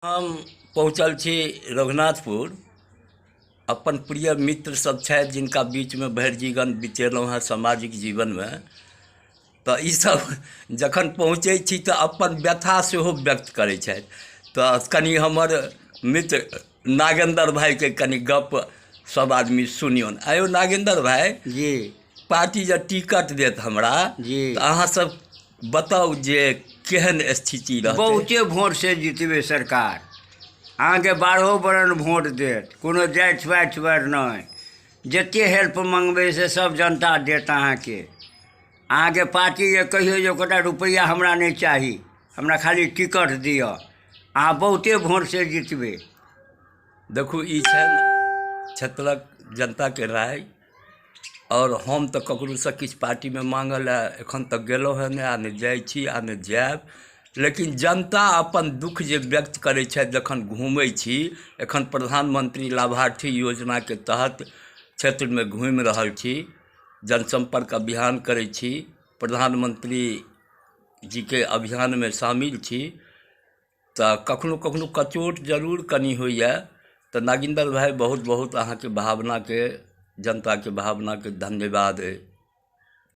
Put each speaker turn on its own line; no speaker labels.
हम पहुँचल छी रघुनाथपुर। अपन प्रिय मित्र सब छथि जिनका बीचमे भरि जीवन बितेलहुँ हेँ सामाजिक जीवनमे, तऽ ईसब जखन पहुँचै छी तऽ अपन व्यथा सेहो व्यक्त करै छथि। तऽ कनि हमर मित्र नागेन्द्र भाइके कनि गप सब आदमी सुनियौन। आँय नागेन्द्र भाइ
जी,
पार्टी जे टिकट देत हमरा
जी,
तऽ अहाँ सब बताउ जे केहन स्थिति रहतै।
बहुते वोट से जितबै सरकार, अहाँके 12 बरन वोट देत, कोनो जाति पाति पर नहि, जते हेल्प मङ्गबै से सब जनता देत अहाँके। अहाँके पार्टी जे कहियौ जे एकोटा रुपैआ हमरा नहि चाही, हमरा खाली टिकट दिअ, अहाँ बहुते वोट से जितबै।
देखू, ई छनि क्षेत्रक जनताके राय, आओर हम तऽ ककरोसँ किछु पार्टीमे माँगऽ लए एखन तक गेलहुँ हँ नहि, आ नहि जाइ छी आ नहि जायब। लेकिन जनता अपन दुःख जे व्यक्त करै छथि जखन घूमै छी, एखन प्रधानमन्त्री लाभार्थी योजनाके तहत क्षेत्रमे घूमि रहल छी, जनसम्पर्क अभियान करै छी, प्रधानमन्त्री जीके अभियानमे शामिल छी, तऽ कखनो कखनो कचोट जरूर कनि होइए। तऽ नागिन्दर भाइ, बहुत बहुत अहाँके भावनाके, जनताके भावनाके धन्यवाद अइ।